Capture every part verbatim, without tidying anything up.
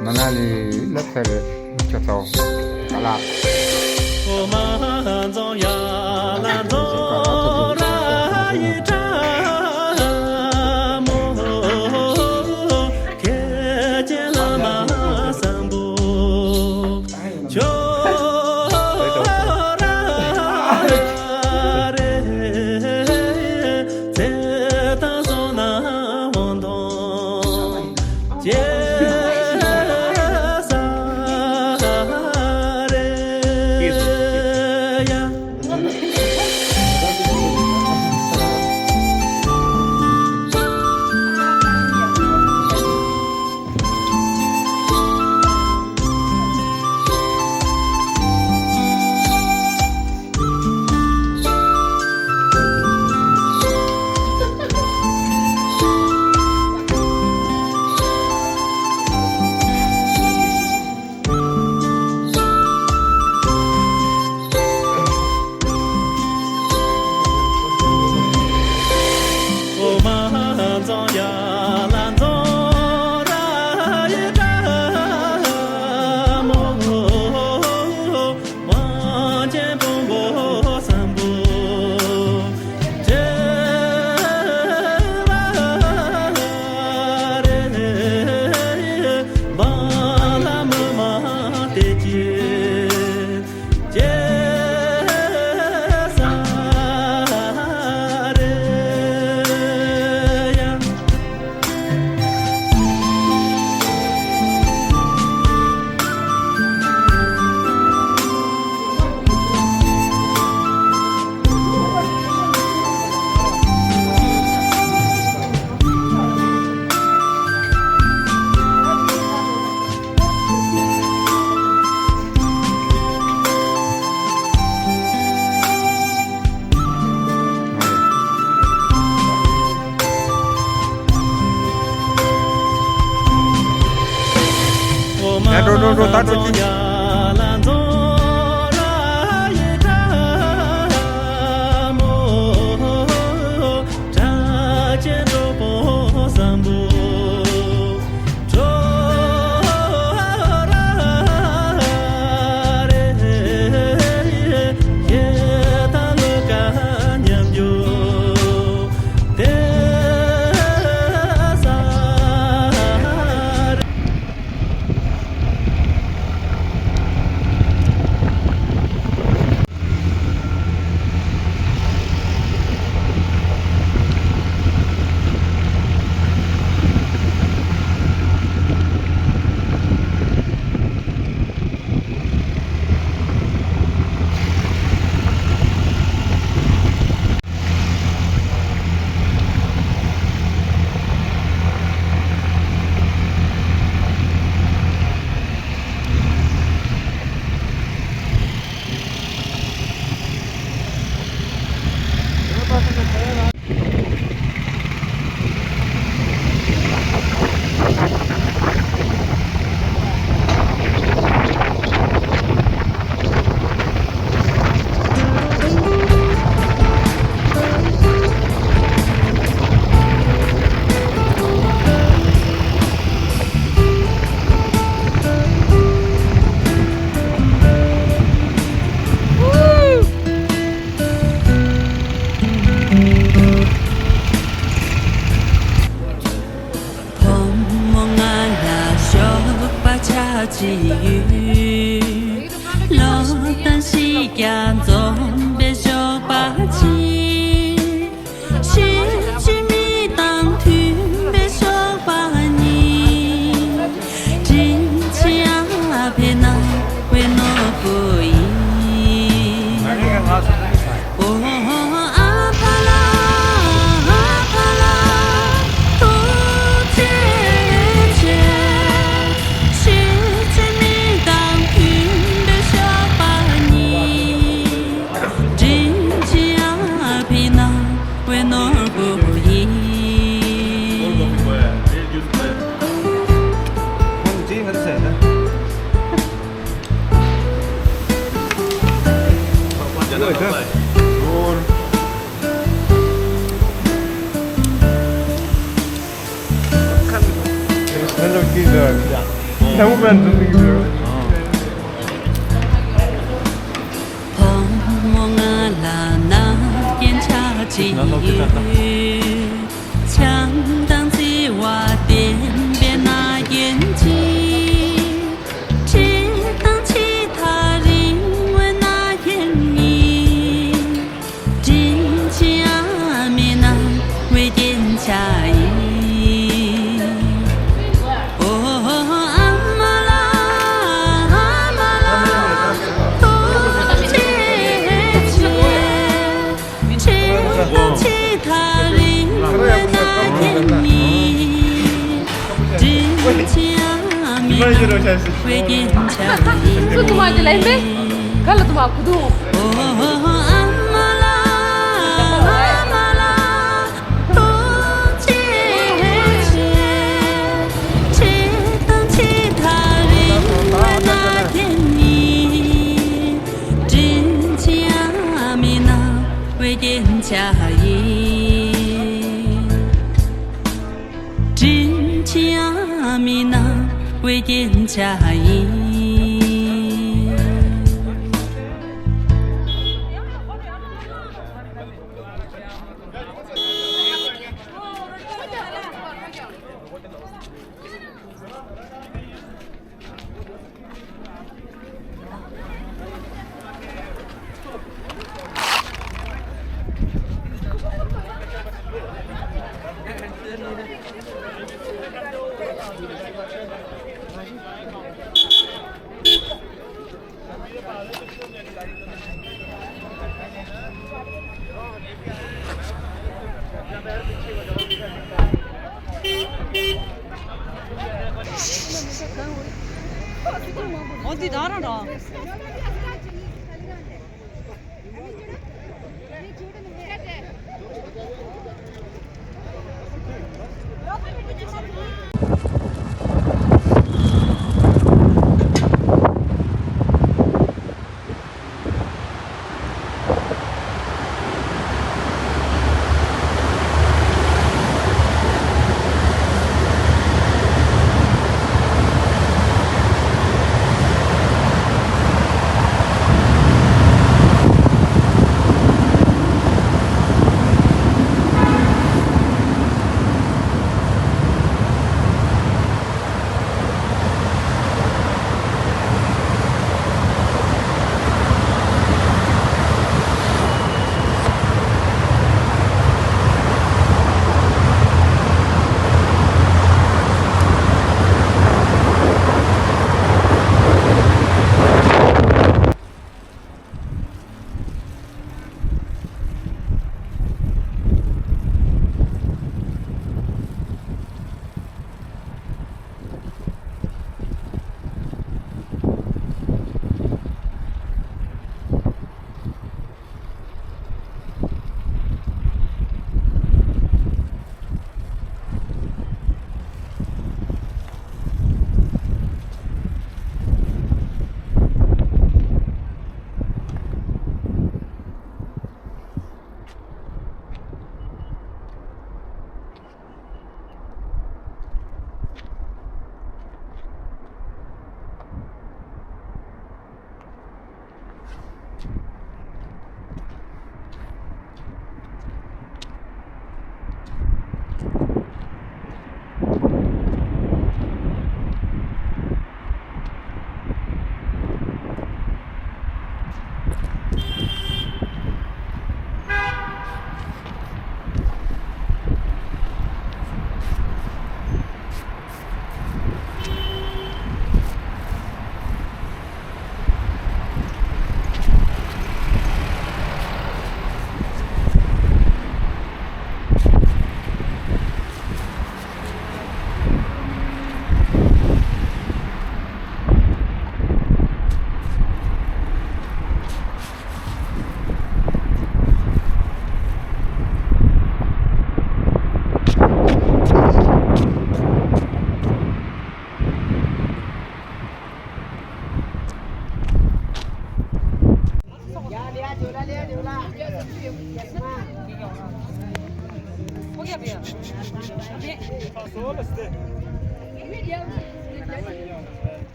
ང་ལ་ལས་ལབ་ཚར་རེད། ཁྱོད་ཚོ་ག་ལ། ཡ་འགྲོ་འགྲོ་འགྲོ། ད་འགྲོ་གི། བུ་མོ་ང་ལ་ཞོགས་པ་ཆ་གཅིག་ཡོད། ལོ་ཟླ་ཞིག་ཀྱང་འཛོམས་པའི་ཞོགས་པ་གཅིག་ཕྱི་ཕྱི་མི་དང་མཐུན་པའི་ཞོགས་པ་གཉིས། Hello, Kinder. Hello, man. Something to do. ཕོ་མོ་ང་ལ་ན་རྐྱེན་ཆ་གཅིག་ཡོད། ཆང་དང་བརྩེ་བ་བསྟེན་པའི་ན་རྐྱེན་གཅིག་འདྲེ་དང་ཕྱི་ཐག་རིང་བའི་ན་རྐྱེན་གཉིས། དྲིན་ཆེན་ཨ་མའི་ན་བའི་རྐྱེན་ཆ་ཡིན། ཨོ་ཨ་མ་ལགས། ཨ་མ་ལགས། ཐུགས་རྗེ་ཆེ། འདྲེ་དང་ཕྱི་ཐག་རིང་བའི་ན་རྐྱེན་གཉིས། དྲིན་ཆེན་ཨ་མའི་ན་བའི་རྐྱེན་ཆ་ཡིན། སུ་དུ་མ་ཅི་ལ་ཡིན་པས། ག་ལ་དུ་མ་ཁུ་དུ། ཨོ་ཨ་མ་ལགས། ཨ་མ་ལགས། ཐུགས་རྗེ་ཆེ། འདྲེ་དང་ཕྱི་ཐག་རིང་བའི་ན་རྐྱེན་གཉིས། དྲིན་ཆེན་ཨ་མའི་ན་བའི་རྐྱེན་ཆ་ཡིན། དྲིན་ཆེན་ཨ་མའི་ན་བའི་རྐྱེན་ཆ་ཡིན། འོ་འདི་ད་རང་རང་།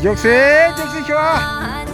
མགྱོགས་སེ་མགྱོགས་སེ་ཤོག་ཨ།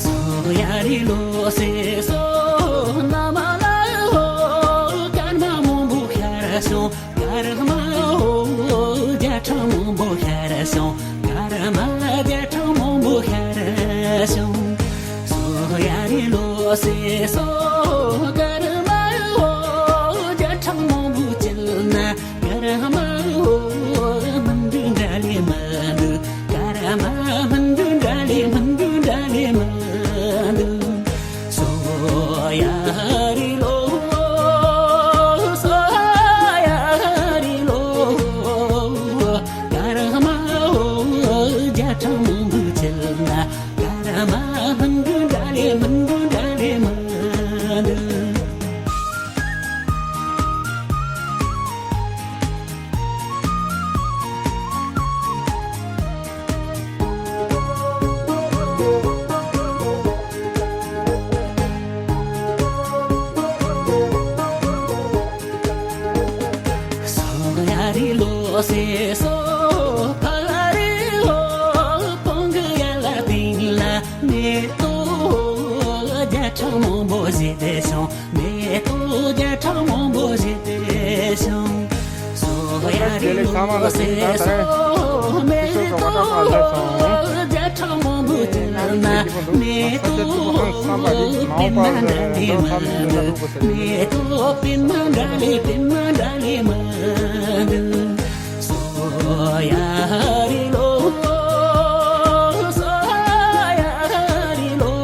སོ་ཡ་རི་ལོ་སེ་སོ་ན་མ་ལ་ཧོ། ཀརྨ་མང་པོ་ཤར་སོང་། ཀརྨ་ཧོ། རྒྱལ་ཕྲན་མང་པོ་ཤར་སོང་། ཀརྨ་རྒྱལ་ཕྲན་མང་པོ་ཤར་སོང་། སོ་ཡ་རི་ལོ་སེ་སོ། ཀརྨ་ཧོ། རྒྱལ་ཕྲན་མང་པོ་བྱེད་ན། ཀརྨ་ཧོ། སྨིན་དྲུག་འདྲ་ལས་མི་འདུག་ཀརྨ་སྨིན་དྲུག་འདྲ་ལས་སྨིན་དྲུག་འདྲ་ལས་མི་འདུག་སོ་ཡ་རི་ལོ། སོ་ཡ་རི་ལོ། ཀརྨ་ཧོ། རྒྱལ་ཕྲན་མང་པོ་བྱེད་ན། ཀརྨ་སྨིན་དྲུག་འདྲ་ལས་སྨིན་དྲུག་འདྲ་ལས་མི་འདུག་སོ་ཡ་རི་ལོ་སེ་སོ། ཕ་རི་ཧོ། བོང་གི་ཡ་ལ་སྟེང་ལ་མེ་ཏོག་རྒྱལ་ཕྲན་མང་པོ་བཞད་དེ་བྱུང་། མེ་ཏོག་རྒྱལ་ཕྲན་མང་པོ་བཞད་དེ་བྱུང་། སོ་ཡ་རི་ལོ་སེ་སོ། མེ་ཏོག་རྒྱལ་ཕྲན་མང་པོ་བྱུང་ན། མེ་ཏོག་པདྨ་འདྲ་ལས་མི་འདུག་མེ་ཏོག་པདྨ་འདྲ་ལས་པདྨ་འདྲ་ལས་མི་འདུག་སོ་ཡ་རི་ལོ། སོ་ཡ་རི་ལོ།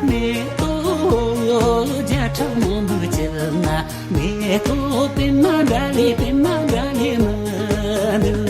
མེ་ཏོག་རྒྱལ་ཕྲན་མང་པོ་བྱུང་ན། མེ་ཏོག་པདྨ་འདྲ་ལས་པདྨ་འདྲ་ལས་མི་འདུག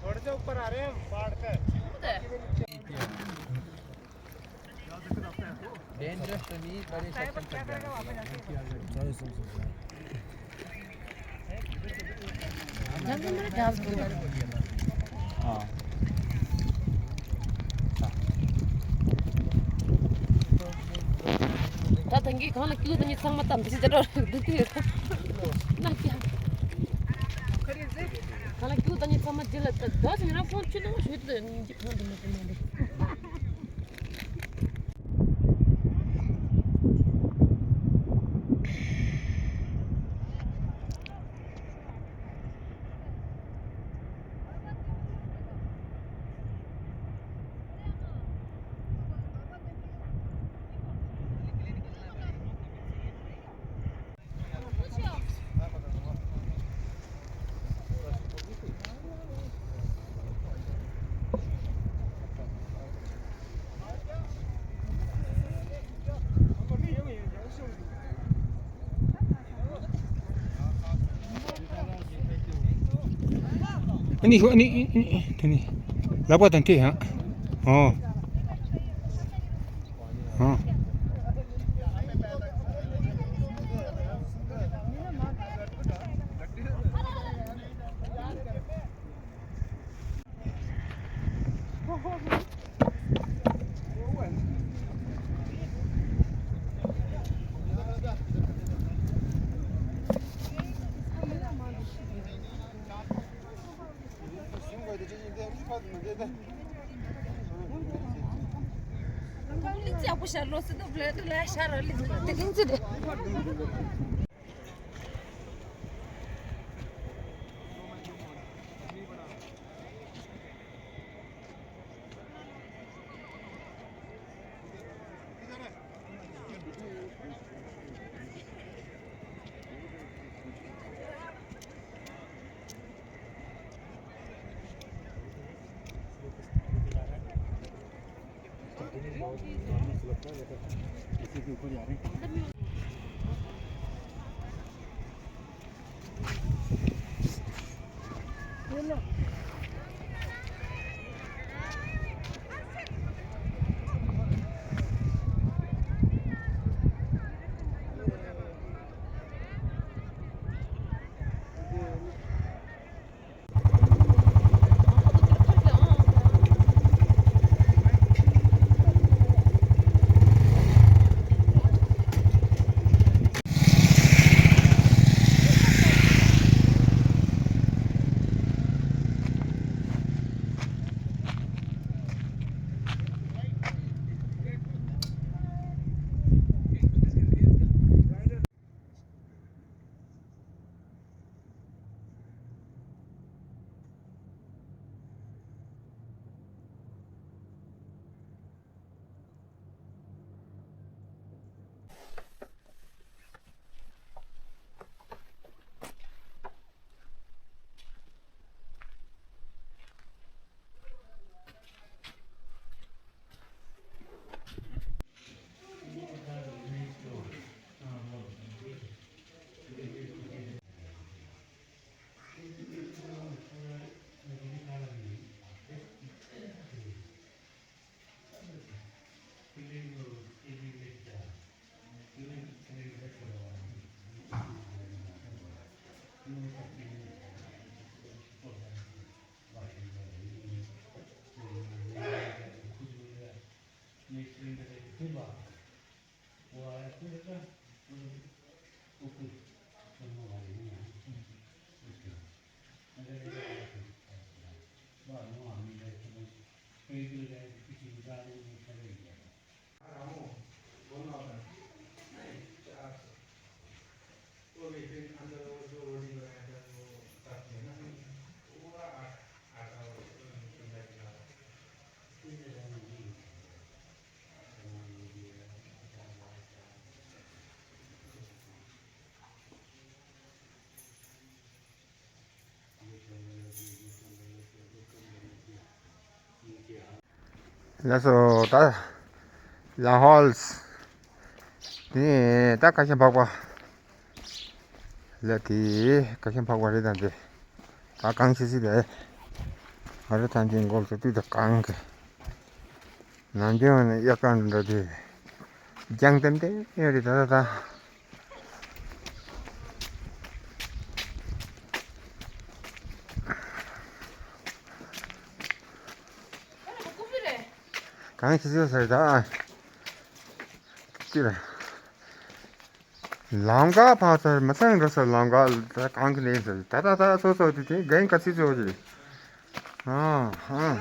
थोड़े से ऊपर आ रहे हैं, पहाड़ पे। डेंजरस तो नहीं, पर ये सेक्शन तक जाना। ད་ཐེངས་ཀྱི་གང་ལ་སྐྱིད་དང་ཉི་ཚང་མ་དམ་དུ་ཞིག་འགྲོ་རེད་འདུག་དུས་ན་ཀྱང་གང་ལ་སྐྱིད་དང་ཉི་ཚང་མ་འདི་ལ་ད་ཟིན་རང་ཕོན་ཆུ་ནང་ཞུས་ཏེ་ཉིན་གཅིག་གང་དུ་མ་དུ་མ་འདུག་ཨ་ནི་ཤོ་ཨ་ནི་ཨ་ནི་དེ་ནི་ལག་པ་དང་དེ་ཡང་ཨོ་ཨོ། ལགས་སོ། ད་ལ་ཧོལ་དེ་ད་ཀ་ཤ་འཕགས་པ་ལ་དེ་ཀ་ཤ་འཕགས་པ་རེད། ད་དེ་ད་གངས་ཆེ་ཆེ་རེད། ང་རེ་ཐང་ཆེན་གོམས་སུ་དུས་ད་གངས་ཀྱི་ནང་དོན་ནི་དབྱར་ཁ་འདྲ་དེ་ལྗང་ལྡེམ་ལྡེམ་ཡོད་རེད། ད་ད་ད། གངས་ཆེ་ཆེ་ཟེར་ད། ཅི་རེད། ལམ་ཁ་ཕར་ཚུར་མི་ཚང་འགྲོ་ས་ལམ་ཁ་ད་གངས་ཀྱི་ལན་ཟེར་ད་ད་ད་སོ་སོ་དེ་དེ་གན་ག་ཚི་ཚོ་ཅི་རེད། ཨ་ཨ།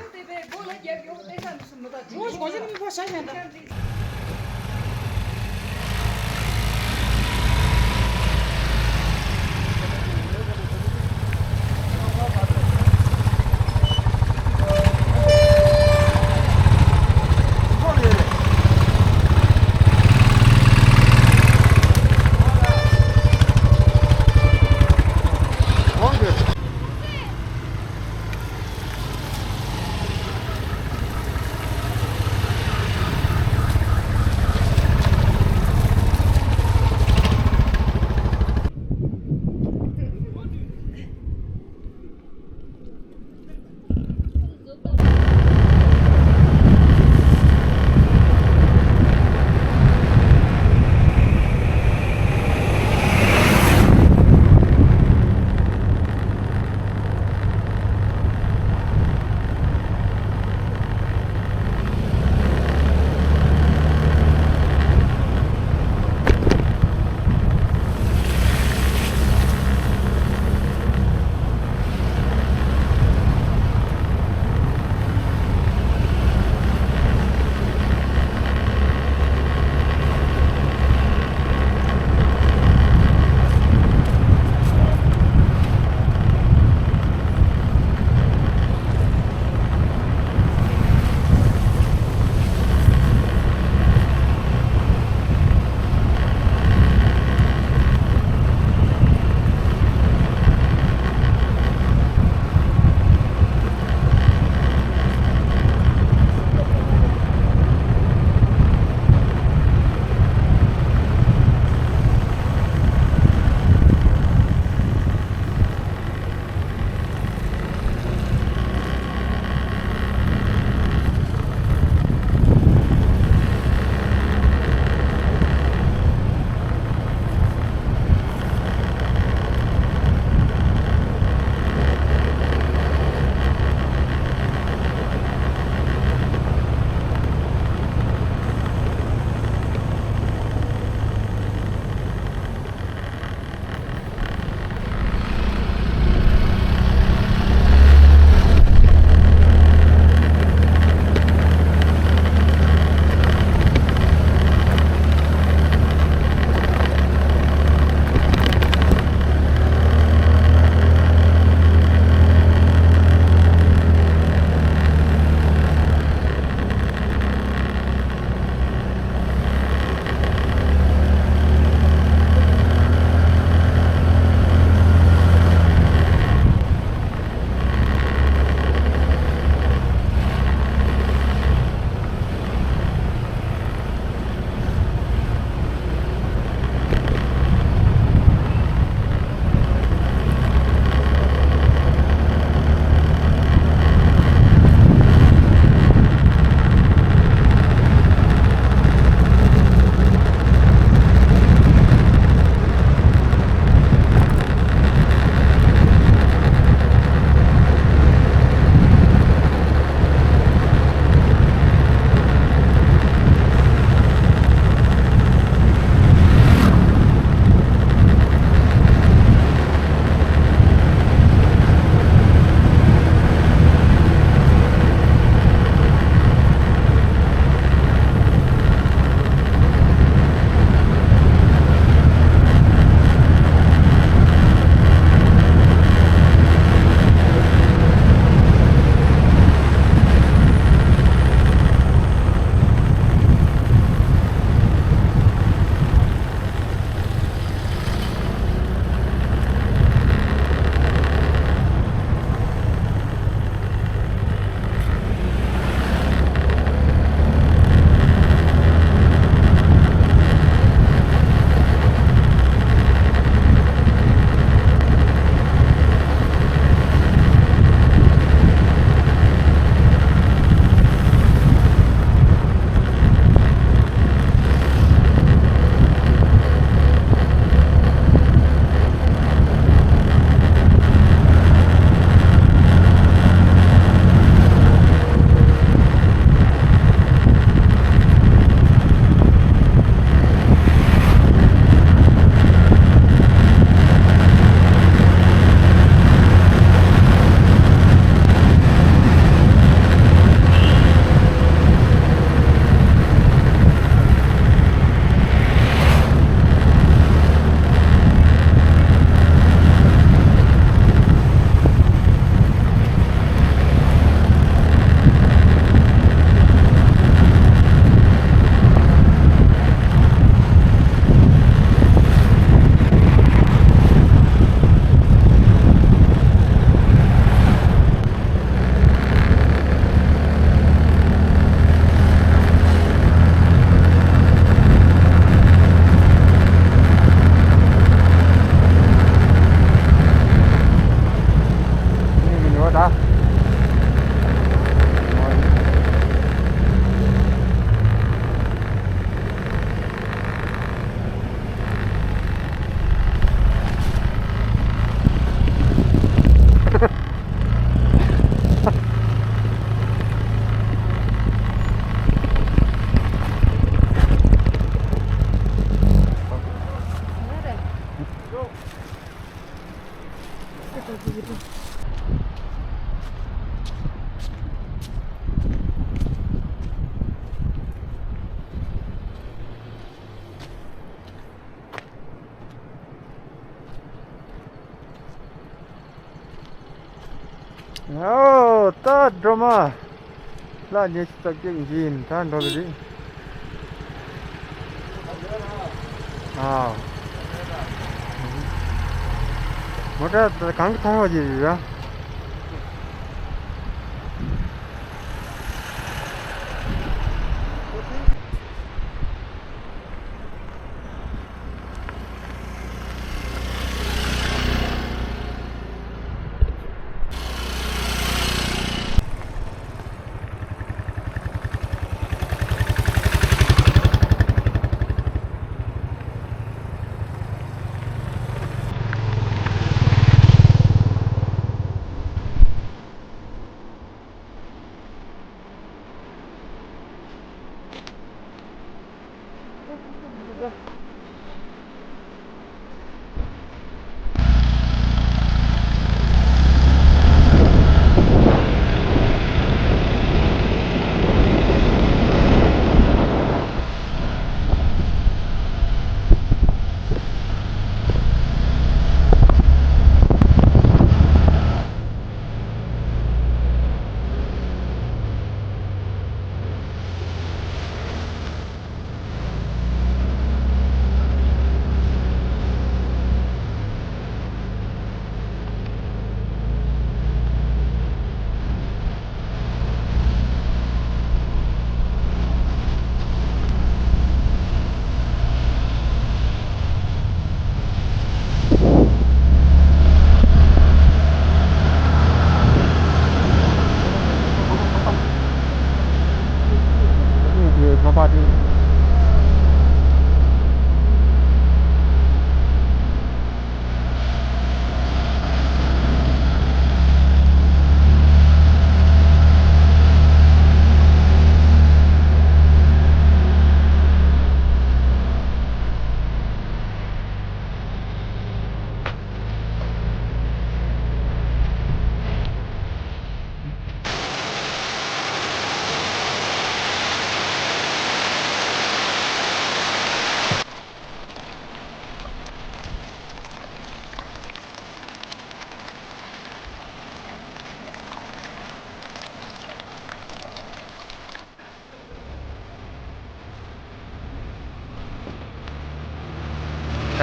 ཨོ། ད་སྒྲོལ་མ་ལ་ཉི་ཤུ་རྩ་བརྒྱད་འགྲོ་གི་རེད། ཨ། མོ་ཊ་གང་གི་ཐོག་ཡོད་རེད། ག་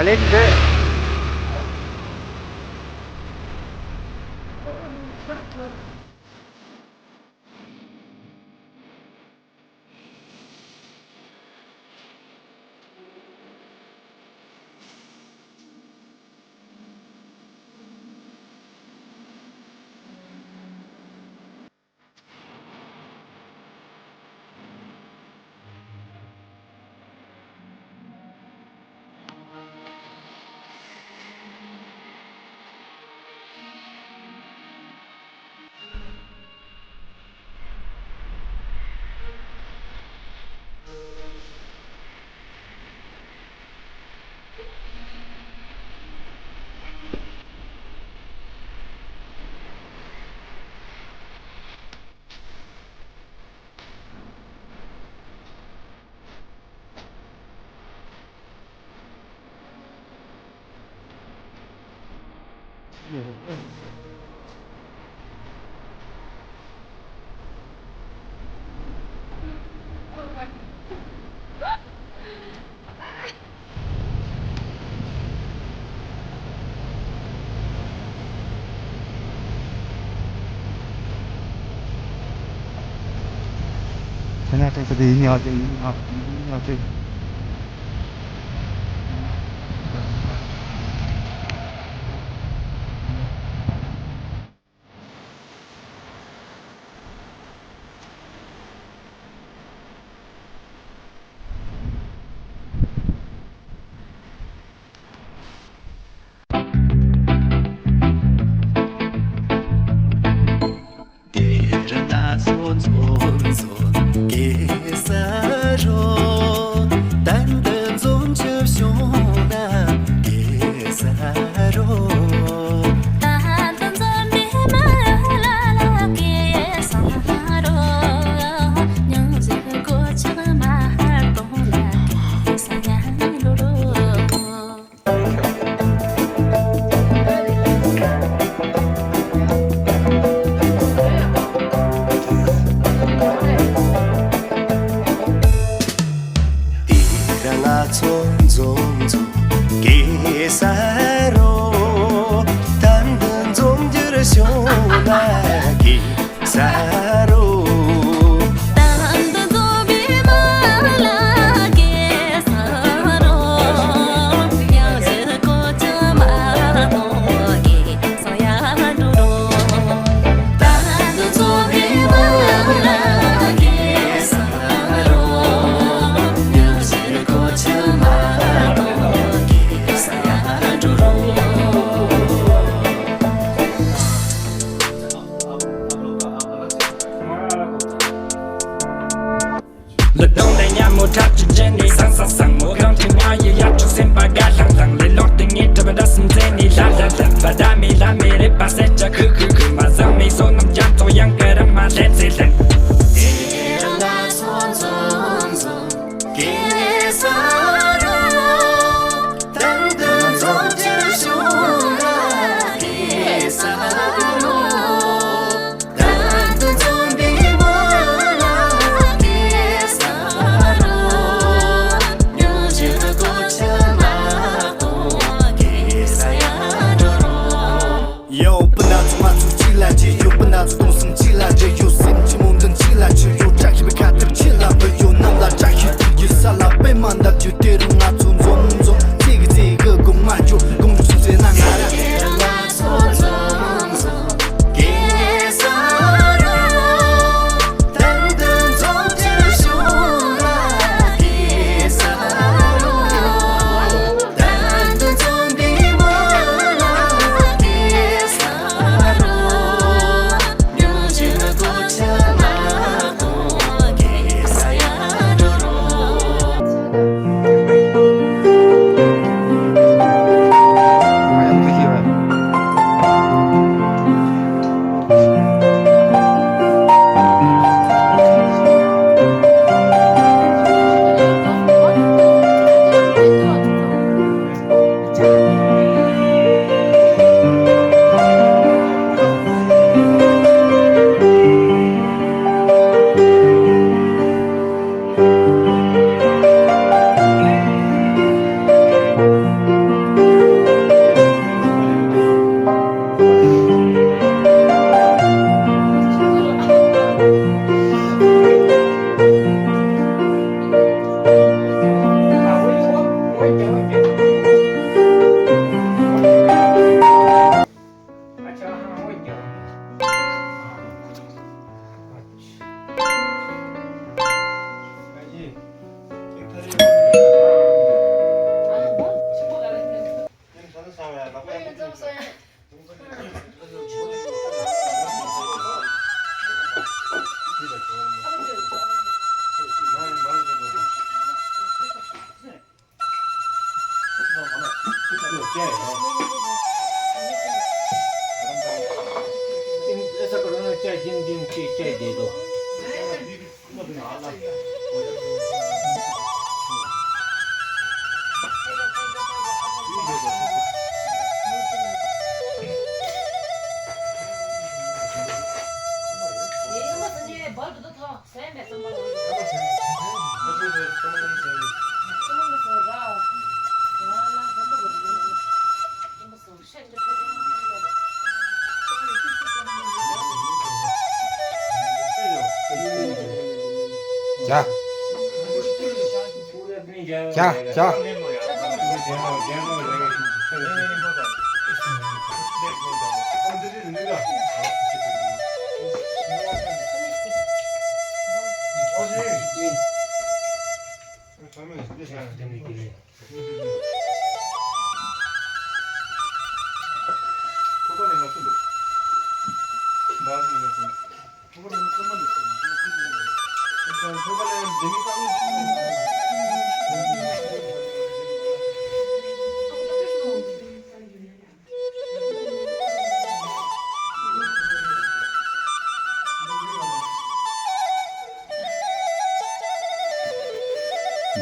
ལེར་འདི། སེ་ཅ་ཁུ་ཁུ་ཁུ་མ་ཟ་མི་སོ་ནམ་རྒྱ་མཚོ་ཡང་ཀ་ར་མ་ལེན་ཚེ་ལེན། ཡོ། སྤུན་ཟླ་ཚོ་ང་ཚོ་གཅིག་ལ་བརྗེ་ཡོད། སྤུན་ཟླ་ཚོ་སྟོང་སེམས་གཅིག་ལ་བརྗེ་ཡོད། སེམས་ཆེན་མོ་མདུན་གཅིག་ལ་ཆེ་ཡོད། བཀྲ་ཤིས་པའི་ཁ་ཐུག་ཆེ་ལ་བུད་ཡོད། གནམ་ལ་བཀྲ་ཤིས་ཐུགས་ཀྱི་ས་ལ་པད་མ་འདབ་རྒྱུ་དེ་རུ་ང་ཚོ་འཛོམས་འཛོམས། ཚིག་གི་ཚིག་གི་དགོངས་མ་འཇོག་དགོངས་འཇོག་སུ་ཚེ་ན་ང་ར། རྒྱ། རྒྱ། རྒྱ།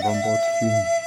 འབུམ་པོ་ཆུན།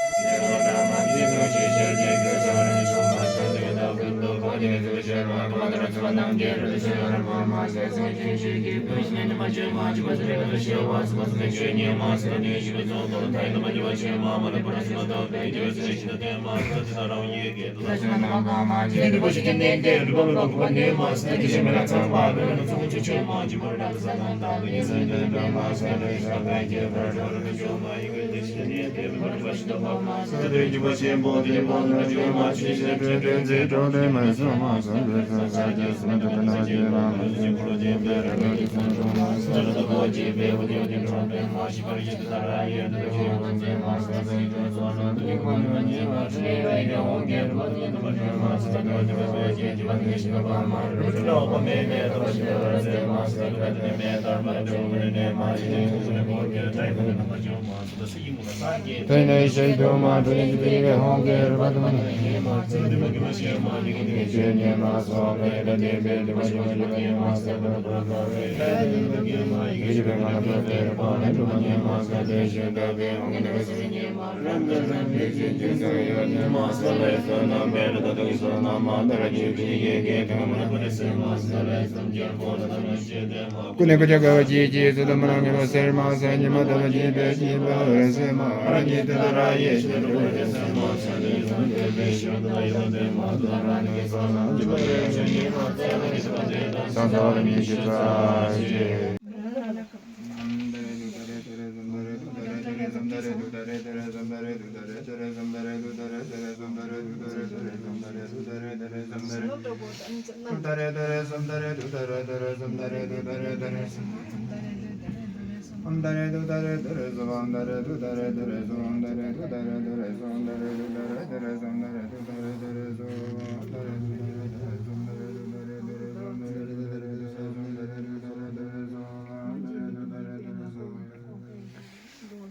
ཀུན་ནས་ཀུན་ཀྱང་དགའ་བ་བརྗིད་ཀྱིས་སུ་དུ་མ་རང་ཉིད་པ་སེར་མ་སེར་ཉི་མ་ལྟ་བུ་བརྗིད་པའི་བརྗིད་པ་སེར་མ་རང་ཉིད་དེ་ལ་ར་ཡེ་ཤེས་དུ་ཀུན་ཏེ་སེར་མ་སེར་ཏེ་སེར་ཏེ་ཤེས་དུ་ཡོད་དེ་མ་དུ་ར་ནི་ས་ན་འཇུག་པ་རེ་ཞིག་ཉི་མ་ཚེ་ལ་ཉི་ཤུ་པ་དེ་དང་ས་ས་བ་ར་ཉི་ཤུ་རྩ་ཤེས།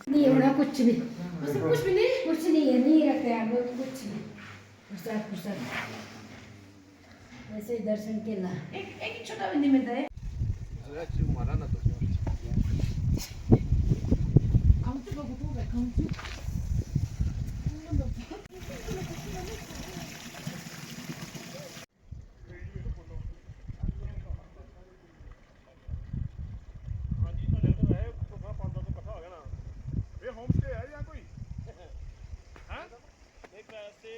नहीं होना कुछ भी। कुछ भी नहीं। कुछ नहीं है, नहीं रखते हैं हम लोग कुछ भी। प्रसाद, प्रसाद। वैसे ही दर्शन के ला। एक, एक ही छोटा भी नहीं मिलता है। हाँ जी, इतना ज्यादा है, तो थोड़ा पाँच सात सौ इकट्ठा हो गया ना। ये होम स्टे है या कोई? हाँ? देख, पैसे,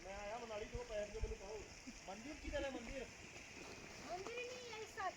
मैं आया मनाली, तो पैसे मैंने कहा, मंदिर किधर है, मंदिर? मंदिर ही नहीं है इस साइड।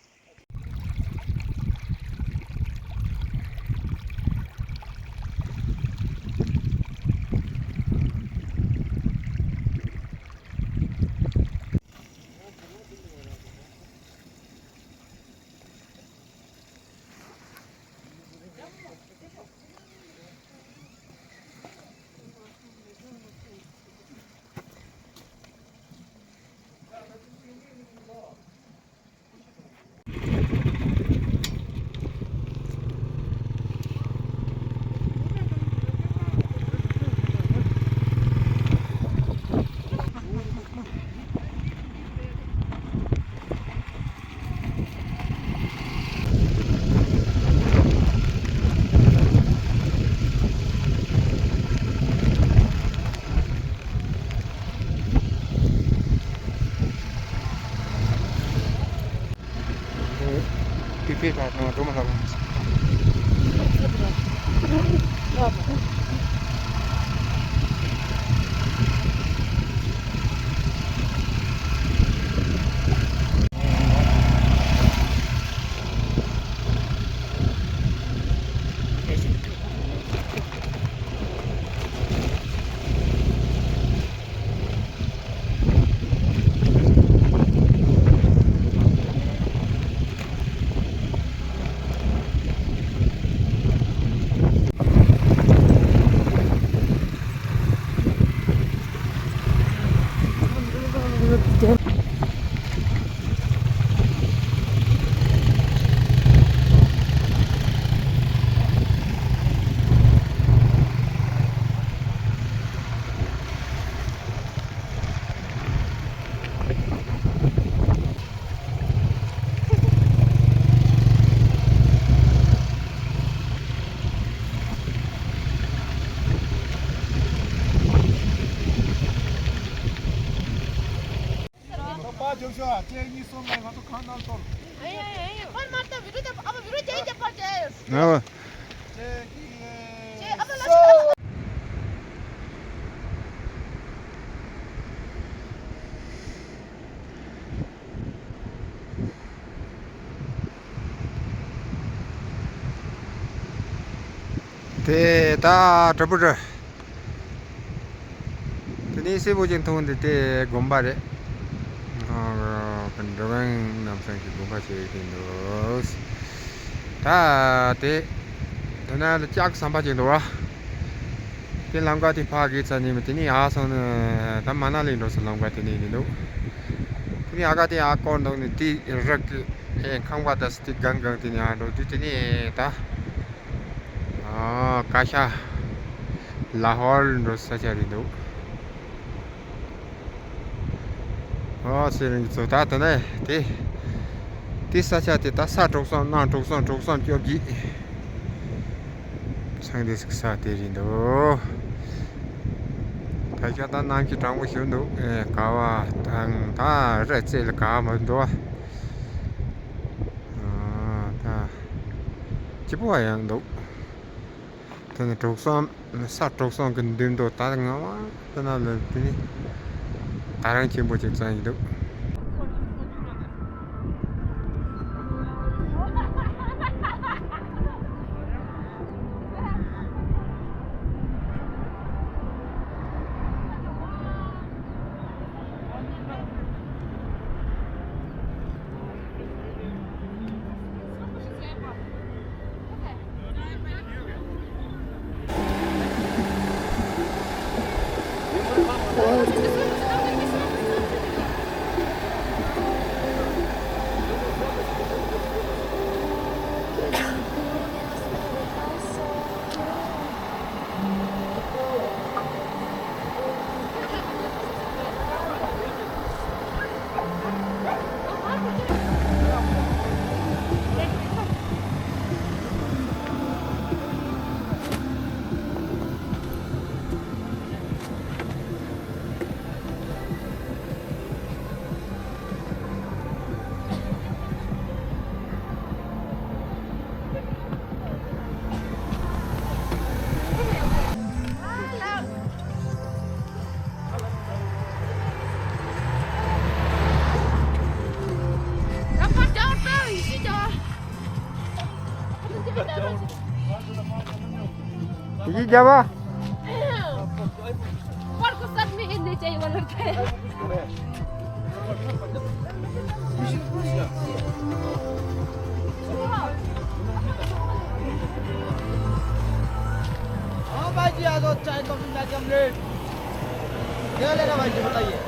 པི་པི་ཁ་ཐང་འགྲོ་མ་ལ་བ། པ་རྒྱུགས་ཤོག་ཨ་ཅེ་གཉིས་གསུམ་ལ་ང་ཚོ་ཁང་ནང་ཚོར། ཨ་ཡ་ཡ་ཡ། པར་མ་བཏབ་བི་ཌིའོ་རྒྱབ། ཨ་མ་བི་ཌིའོ་རྒྱག་རྒྱབ་པར་རྒྱག་ཡོད། ཨ་བ། ཨ་ཅེ་གཉིས། ཨ་མ་ལ་ཤོག་དེ་ད་དྲ་འབུ་ར། དེ་ནས་སེ་བོ་ཅན་མཐོང་འདི་དེ་དགོན་པ་རེད། ཨ་འགྲོ་མགོན་རྣམ་གསུམ་གྱི་དགོན་པ་ཞིག་ཡིན་འདུག་ད་དེ་དེ་ན་ལ་ལྕགས་ཟམ་པ་ཅིག་འདུག་བ། དེ་ལམ་ཀ་དེ་ཕ་གི་ཚ་ནི་མི་དེ་ནི་ཨ་སོང་ནི་ད་མ་ན་ལི་འགྲོ་ས་ལམ་ཀ་དེ་ནི་ཡིན་འདུག་དེ་ནི་ཨ་ཀ་དེ་ཨ་ཀོར་འདུག་ནི་དེ་རག་གི་ཨེ་ཁང་པ་དང་སྟི་གང་གང་དེ་ནི་ཨ་འགྲོ་དུས་དེ་ནི་ད། ཨ་ཀ་ཤ་ལ་ཧོར་འགྲོ་ས་ཆ་རེད་འདུག་ཨོ་ཚེ་རིང་གི་ཚོ་ད་ད་ནས་དེ་དེ་ས་ཆ་དེ་ད་ས་དྲུག་སོང་གནམ་དྲུག་སོང་དྲུག་སོང་བཅོ་བརྒྱད། ཚང་དེ་ས་དེ་རེད་འདུག་ད་ཆ་ད་གནམ་གཤིས་གྲང་པོ་ཞིག་འདུག་ཨེ་ག་བ་དང་ད་རི་རྩེ་ལ་ག་བ་མ་འདུག་བ། ཨ་ད་སྐྱིད་པོ་བ་ཡང་འདུག་དེ་ནི་དྲུག་སོང་ས་དྲུག་སོང་གི་མདུན་དུ་ད་ང་བ་དེ་ན་ལ་དེ་ནི་ད་རང་ཆེན་པོ་ཅིག་ཙང་ཡིན་འདུག་ཡི་རྒྱ་བ། हाँ भाई जी, आ जाओ, चाय कॉफी, मैगी, ऑमलेट। क्या लेना भाई जी, बताइए।